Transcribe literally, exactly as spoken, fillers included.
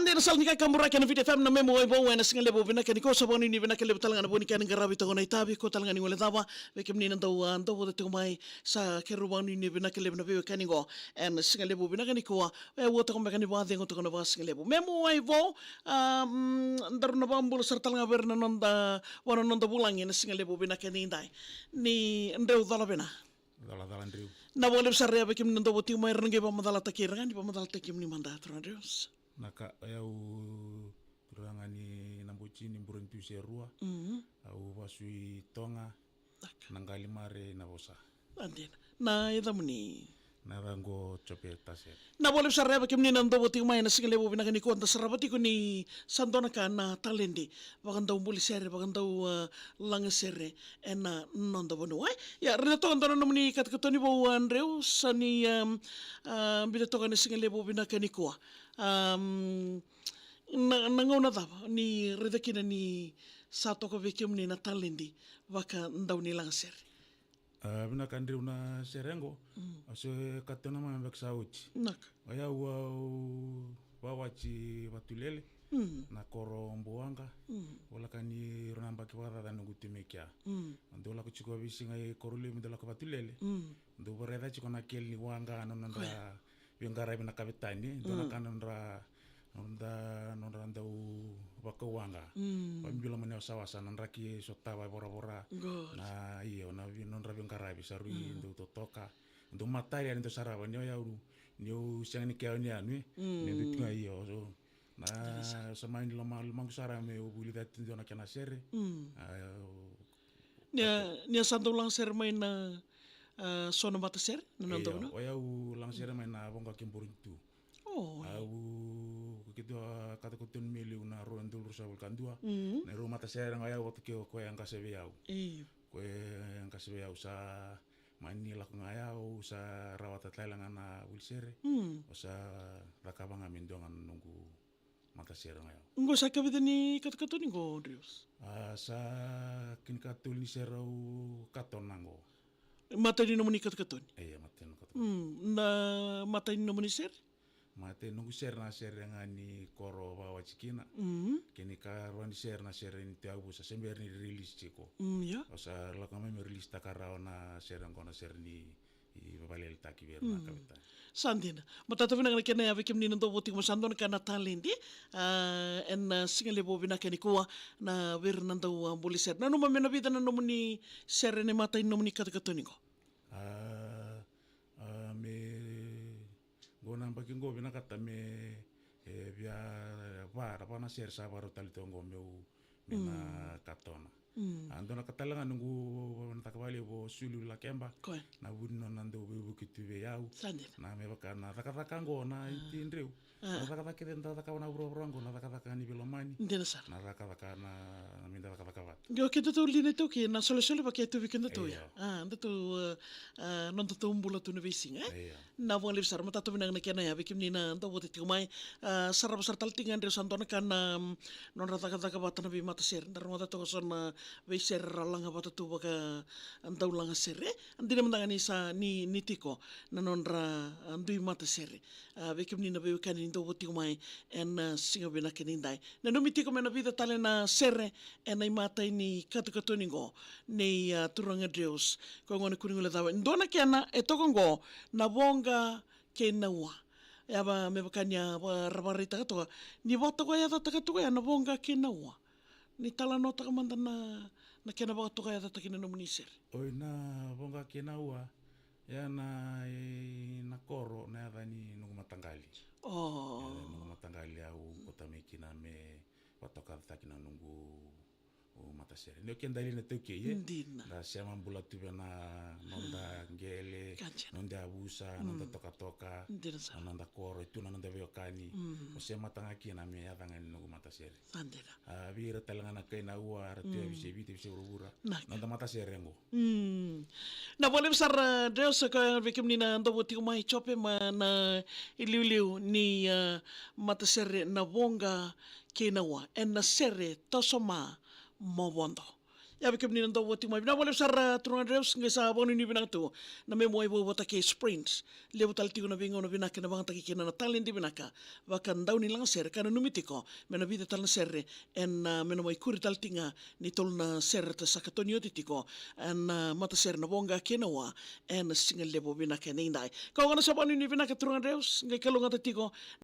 Dina sala ni kakaburaki ena Viti F M na Memu Wai Vou ena siga levu vinaka nikua. Sa vakanuinui vinaka levu tale ga na vua ni kena qaravi toka na itavi, ko tale ga ni gole cava. Vei kemuni na dau, a, dau vata tiko mai, sa keirau vakanuinui vinaka levu na veiwekani qo ena siga levu vinaka nikua. E ua toka beka ni vakacegu toka na vakasiga levu. Memu Wai Vou, a, mm, daru na vakabula sara tale ga vei ira na noda, vua na noda vulagi ena siga levu vinaka nidai. Ni Dreu Colavina. Calacala Dreu. Na vakalevu sara ya vei kemuni na dau vata tiko mai, ra na qai vakamacalataki ira ga, ni vakamacalataki kemuni mada, turaga Dreu. Na ka, o yau turaga ni Nabotini, Buretu se Rua. Mhm. Au vasu i Toga, Naka. Na Qalimare, Navosa. A dina. Na yacamuni? Na yacaqu o Jope Tasere. Na vakalevu sara ya vei kemuni na dau vata tiko mai ena siga levu vinaka nikua, da sarava tiko ni sa dua na ka na taledi vakadau buli sere, vakadau, a, laga sere ena noda vanua. Ia, raica toka dua na nomuni katokatoni vou, a, Dreu, sa ni, a, a, biuta toka ena siga levu vinaka nikua. Am, na, na gauna cava ni raica kina ni sa toka vei kemuni na taledi vakadau ni laga sere? A, vinaka Dreu, na sere qo, mm, au se katona mai beka sa oti. Naka. O yau au vawati Vatulele, mm, na koro Buaqa. Mm. Voleka ni rua na yabaki vakacaca noqu tu mai kea. Mm. Dau lako tiko veisiga i koro levu, dau lako Vatulele. Mm. Dau vakaraica tiko na kele ni waqa, na nodra veiqaravi na kavetani, e dua na, mm, ka nodra, nodra, nodra dau vakauwaqa. Mm. Vabila mani wasawasa, na draki sotava e voravora. Good. Na, io, na vei, nodra veiqaravi sa rui, mm, dau totoka. Dau matari yani, dau sarava ni o yau, niu sega ni kea ni yanu, e. Mm. Ni dau tiko ga, io, so, na, sa mai ni loma, lomaqu sara meu vulica tiko dua na kena sere. Mm. A, Ni a, ni a sa dau laga sere mai na, a, so na matasere, na noda vanua? Io, o yau laga sere mai na Voqa kei Buretu. O, io. Au, keitou a katokatoni mai liu na rua na udolu ruasagavulu ka dua. Mm. Na rua matasere ga o yau vata kei o koya e qase vei au. Io. Koya e qase vei au sa mani lako ga yau, sa rawata tale ga na vuli sere. Mm. Au sa cakava ga me dua ga na noqu matasere ga yau. Qo sa ikavica ni katokatoni qo, Dreu? A, sa kena ikatolu ni sere au katona qo. Matai ni nomuni katokatoni? Io, matai ni katokatoni. Mm, na matai ni nomuni sere? Matai noqu sere na sere ga ni koro vawati kina. Mm. Kena ikarua ni sere na sere ni Te Yavusa, se bera ni release tiko. Mm, io. Au sa lako mai me release taka rawa na sere qo, na sere ni i vavalelitaki vei ira na kavetani. Sa dina. Matata vinaka na kena ya vei kemuni na dau vata tiko mai, sa dua na ka na taledi, a, ena, a, siga levu vinaka nikua na vei ira na dau, a, buli sere. Nanuma me na vica na nomuni sere ena imatai ni nomuni katokatoni qo? A, a, me qo na yabaki qo vinakata me, e, via va, ra va na sere sa vakarau tale tu qo meu me na katona. Mm. A, dua na ka tale ga noqu na caka vakalevu o Sulu Lakeba. Koya. Na vu ni nona dau veivuke tu vei au. Sa dina. Na me vaka na cakacaka qo na iti Dreu. A. Na cakacaka kece da cakava na vuravura qo, na cakacaka ni veilomani. Dina sara. Na cakacaka na, na me da cakacaka vata. Io, kedatou lina iTaukei, na solesole vaka e tu vei kedatou ya. Io. A, datou, a, a, nodatou bula tu na veisiga, e? Io. Na vakalevu sara, matata vinaka na kena ya vei kemuni na dau vata tiko mai. A, sarava sara tale tiko ga Dreu, sa dua na ka na, mm, nodra cakacaka vata na veimatasere. Da rogoca toka so na veisere ra laga vata tu vaka dau laga sere. A, dina mada ga ni sa ni, ni tiko na nodra, a, dui matasere. A, vei kemuni na veiwekani ni dau vata tiko mai ena, a, siga vinaka nidai. Nanumi tiko me na vica tale na sere ena imatai ni katokatoni qo nei, a, turaga Dreu. Ko gone kua ni guilecava. Dua na kena e toka qo, Na Voqa kei Naua. Ia va, me vaka ni a, va, ra vakaraitaka toka. Ni vakatokayacataka toka ya Na Voqa kei Naua. Ni talanoataka mada na, na kena vakatokayacataki na nomuni sere. Oi, Na Voqa kei Naua, ya na, e, na koro, na yaca ni noqu mataqali. O. E, noqu mataqali au kauta mai kina me vakatokayacataki na noqu matasere. Ni o keda lina iTaukei, e? Dina. Da sema bula tu vei na noda qele, ka dina, noda yavusa, noda tokatoka, dina sara, na noda koro, e tu na noda veiwekani. Mm. O semata ga kina me yaca ga ni noqu matasere. Sa dina. A, vei ira tale ga na kai Naua, ra tu e veiyasai Viti, veiyasai vuravura. Naka. Noda matasere qo. Mm. Na vakalevu sara, Dreu, sa ka vei kemuni na dau vata tiko mai, Jope, mai na iliuliu ni, a, matasere Na Voqa kei Naua, ena sere Toso Ma Mo Vodo. Ia vei kemuni na dau voti mai, vinaka vakalevu sara, turaga Dreus, qai sa vakanuinui vinaka tu na Memoy Vovota kei Sprint. Levu tale tiko na veigauna vinaka na vakayagataki kina na taledi vinaka vakadaunilagasere, ka nanumi tiko me na vica tale na sere ena, ah, me na mai kuri tale tiko ga ni tolu na sere sa katoni oti tiko ena, ah, matasere na Voqa kei na Wa ena siga levu vinaka edaidai. Ka oqo na sa vakanuinui vinaka, turaga Dreus, qai kalougata tiko